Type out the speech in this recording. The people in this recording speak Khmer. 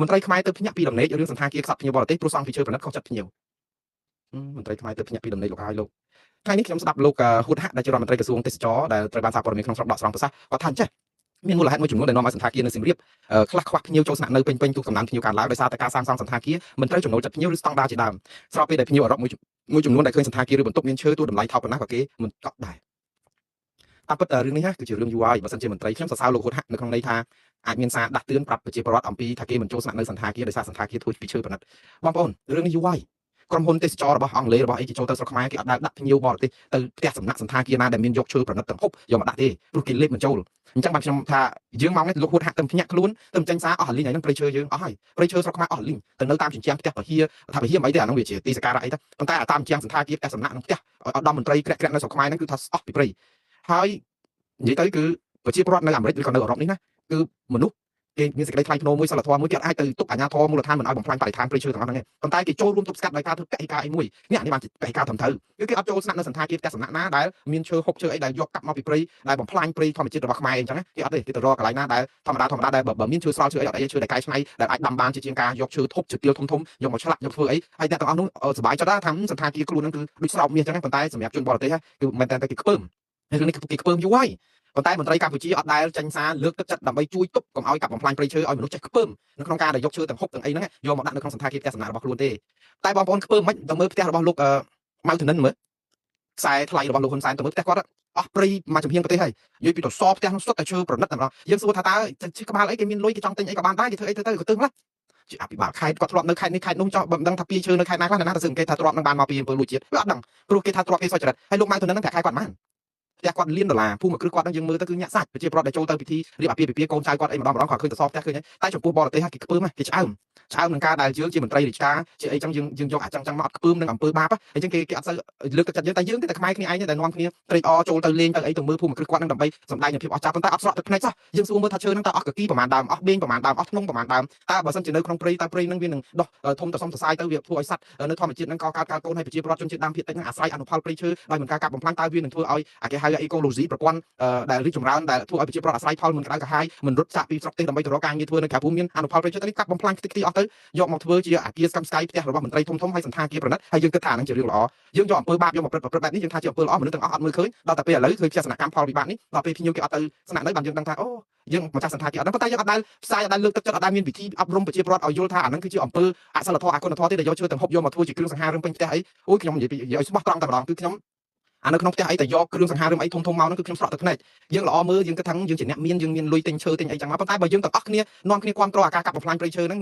មន្ត្រីខ្មែរទៅភ្ញាក់ពីដំណេករឿងសន្តាគារខ្សត់ភ្ញៀវបរទេសព្រោះសង់ពីឈើប្រណិតខុសចិត្តភ្ញៀវមន្ត្រីខ្មែរទៅភ្ញាក់ពីដំណេកលោកហើយលោកថ្ងៃនេះខ្ញុំស្ដាប់លោកហ៊ួតហាក់ដែលជារដ្ឋមន្ត្រីក្រសួងទេសចរដែលត្រូវបានសារព័ត៌មានក្នុងស្រុកដកស្រង់ប្រសាសន៍គាត់ថាអញ្ចេះមានមូលហេតុមួយចំនួនដែលនាំឲ្យសន្តាគារនៅសៀមរាបខ្លះខ្វះភ្ញៀវចូលស្នាក់នៅពេញពេញទូកំណើនភ្ញៀវកើនឡើងដោយសារតែការសាងសង់សន្តាគារមិនត្រូវចំណូលចិត្តភ្ញៀវឬស្តង់ដារជាដើមស្របពេលដែលភ្ញៀវអឺរ៉ុបមួយចំនួនដែលឃើញសន្តាគារឬបន្ទប់មានឈើទូតម្លៃថោកប៉ុណ្ណាក៏គេមិនកក់ដែរតាមពិតរឿងនេះគឺជារឿងយូរហើយបើសិនជាមន្ត្រីខ្ញុំសរសើរលោកហ៊ុនហាក់នៅក្នុងន័យថាអាចមានសារដាស់តឿនប្រាប់ប្រជាពលរដ្ឋអំពីថាគេមិនចូលស្នាក់នៅសន្តាគារដោយសារសន្តាគារធ្វើពីឈើប្រណិតបងប្អូនរឿងនេះយូរហើយក្រុមហ៊ុនទេសចររបស់អង់គ្លេសរបស់អីគេចូលទៅស្រុកខ្មែរគេអត់ដែលដាក់ភ្ញៀវបរទេសទៅផ្ទះសំណាក់សន្តាគារណាដែលមានយកឈើប្រណិតទាំងហូបយកមកដាក់ទេព្រោះគេលេបមិនចូលអញ្ចឹងបានខ្ញុំថាយើងមកនេះលោកហ៊ុនហាក់ទៅភ្ញាក់ខ្លួនទៅចេញសារអស់លីងហើយនឹងព្រៃឈើយើងអស់ហើយព្រៃឈើស្រុកខ្មែរអស់លីងទៅនៅតាមជញ្ជាំងផ្ទះពហិថាពហិមិនអីទេអានោះវាជាទីសក្ការៈអីទៅប៉ុន្តែតាមជញ្ជាំងសន្តាគារផ្ទះសំណាក់ក្នុងផ្ទះឧត្តមមន្ត្រីក្រាក់ក្រាក់នៅស្រុកខ្មែរហ្នឹងគឺថាអស់ពីព្រៃហើយនិយាយទៅគឺប្រជាពលរដ្ឋនៅអាមេរិកឬក៏នៅអឺរ៉ុបនេះណាគឺមនុស្សគេមានសេចក្តីថ្លៃថ្នូរមួយសិលធម៌មួយគេអាចទៅទប់អាជ្ញាធរមូលដ្ឋានមិនឲ្យបំផ្លាញបរិស្ថានព្រៃឈើទាំងអស់ហ្នឹងទេប៉ុន្តែគេចូលរួមទប់ស្កាត់ដោយការធ្វើពហិការអីមួយនេះអានេះបានជាពហិការត្រឹមត្រូវគឺគេអត់ចូលស្នាក់នៅសន្តាគារផ្ទះសំណាក់ណាដែលមានឈើហុកឈើអីដែលយកកាប់មកពីព្រៃដែលបំផ្លាញព្រៃធម្មជាតិរបស់ខ្មែរអញ្ចឹងគេអត់ទេគេទៅរកកន្លែងណាដែលធម្មតាធម្មតាដែលបើមានឈើស្រល់ឈើអីអត់អីឈើដែលកែច្នៃដែលអាចដាំបានជាជាងការយកឈើធប់ឈើទាលធំធំយកមកឆ្លាក់យកធ្វើអីហើយអ្នកទាំងអស់នោះសប្បាយចិត្តថាសន្តាគារខ្លួនហ្នឹងគឺដូចស្រោបមាសអញ្ចឹងប៉ុន្តែសម្រាប់ជនបរទេសគឺមែនតើគេខ្ពើមរឿងនេះគេខ្ពើមយូរហើយប៉ុន្តែមន្ត្រីកម្ពុជាអត់ដែលចេញសារលើកទឹកចិត្តដើម្បីជួយទប់កុំឲ្យកាប់បំផ្លាញព្រៃឈើឲ្យមនុស្សចេះខ្ពើមនៅក្នុងការដែលយកឈើទាំងហុកទាំងអីហ្នឹងយកមកដាក់នៅក្នុងសន្តាគារផ្ទះសំណាក់របស់ខ្លួនទេតែបងប្អូនខ្ពើមមិនទៅមើលផ្ទះរបស់លោកម៉ៅធនិនមើលខ្សែថ្លៃរបស់លោកហ៊ុនសែនទៅមើលផ្ទះគាត់អស់ព្រៃមួយចំហៀងប្រទេសហើយនិយាយពីទៅសផ្ទះនោះសុទ្ធតែឈើប្រណិតតែម្ដងយើងសួរថាតើឈើក្បាលអីគេមានលុយគេចង់ទិញអីក៏បានដែរគេធ្វើអីទៅទៅក៏ទឹងណាជាអភិបាលខេត្តគាត់ធ្លាប់នៅខេត្តនេះខេត្តនោះចោះបើមិនដឹងថាពីឈើនៅខេត្តណាខ្លះណាទៅសឹងគេថាទ្រព្យនឹងបានមកពីអំពើលួចជាតិវាអត់ដឹងព្រោះគេថាទ្រព្យគេសុចរិតហើយលោកម៉ៅធនិនហ្នឹងប្រាក់ខែគាត់ប៉ុន្មានផ្ទះគាត់លានដុល្លារភូមិគ្រឹះគាត់នឹងយើងមើលទៅគឺញាក់សាច់ប្រជាពលរដ្ឋដែលចូលទៅពិធីរៀបអាពាហ៍ពិពាហ៍កូនចៅគាត់អីម្ដងម្ដងគាត់ឃើញទៅសផ្ទះឃើញតែចំពោះបរទេសគេខ្ពើមគេឆ្អើមឆ្អើមនឹងការដែលយើងជាមន្ត្រីរាជការជាអីចឹងយើងយើងយកអាចចឹងចឹងមកអត់ខ្ពើមនឹងអំពើបាបអញ្ចឹងគេគេអត់សូវលើកទឹកចិត្តយើងតែយើងទេតែខ្មែរគ្នាឯងតែនាំគ្នាត្រេកអរចូលទៅលេងទៅអីទៅមើលភូមិគ្រឹះគាត់នឹងដើម្បីសម្ដែងនូវភាពអស្ចារ្យប៉ុន្តែអត់ស្រក់ទឹកភ្នែកសោះយើងសួរមើលថាឈើនឹងតើអស់កគីប្រហែលដើមអស់បេងប្រហែលដើមអស់ធ្នង់ប្រហែលដើមតើបើសិនជានៅក្នុងព្រៃតើព្រៃនឹងវានឹងដុះធំទៅសុំសរសៃទៅវាធ្វើឲ្យសត្វនៅធម្មជាតិនឹងក៏កើតកើតកូនឲ្យប្រជាពលរដ្ឋជនជាតិដើមភាគតិចនឹងអាស្រ័យអនុផលព្រៃឈើដោយមិនការកាប់បំផ្លាញតើវានឹងធ្វើឲ្យអាគេហៅអេកូឡូស៊ីប្រព័ន្ធដែលរីកចម្រើនដែលធ្វើឲ្យប្រជាពលរដ្ឋអាស្រ័យផលមិនក្តៅក្រហាយមិនរត់ចាក់ពីស្រុកទេសដើម្បីទៅរកការងារធ្វើនៅក្រៅភូមិមានអនុផលព្រៃឈើទៅនេះកាប់បំផ្លាញខ្ទេចខ្ទីអស់ទៅយកមកធ្វើជាអាគារស្កឹមស្កៃផ្ទះរបស់មន្ត្រីធំធំហើយសន្តាគារប្រណិតហើយយើងគិតថាហ្នឹងជារឿងល្អយើងយកអំពើបាបយកមកប្រព្រឹត្តបែបនេះយើងថាជាអំពើល្អមនុស្សទាំងអស់អត់មើលឃើញដល់តែពេលឥឡូវឃើញទស្សនកម្មផលវិបាកនេះដល់ពេលភ្ញៀវគេអត់ទៅស្នាក់នៅបានយើងដឹងថាអូយើងម្ចាស់សន្តាគារអត់ដឹងប៉ុន្តែយើងអត់ដែលផ្សាយអត់ដែលលើកទឹកចិត្តអត់ដែលមានវិធីអប់រំប្រជាពលរដ្ឋឲ្យយល់ថាអាហ្នឹងគឺជាអំពើអសិលធម៌អគុណធម៌ទេដែលយកឈើទាំងហូបយកមកធ្វើជាគ្រឿងសង្ហារឹមពេញផ្ទះអីអូយខ្ញុំនិយាយពីនិយាយឲ្យស្មោះត្រង់តែម្ដងគឺខ្ញុំអានៅក្នុងផ្ទះអីតែយកគ្រឿងសង្ហារឹមអីធំធំមកហ្នឹងគឺខ្ញុំស្រក់ទឹកភ្នែកយើងល្អមើលយើងគិតថាយើងជាអ្នកមានយើងមានលុយទិញឈើទិញអីចឹងមកប៉ុន្តែបើយើងទាំងអស់គ្នានាំគ្នាគ្រប់គ្រងអាការកាប់បំផ្លាញព្រៃឈើហ្នឹង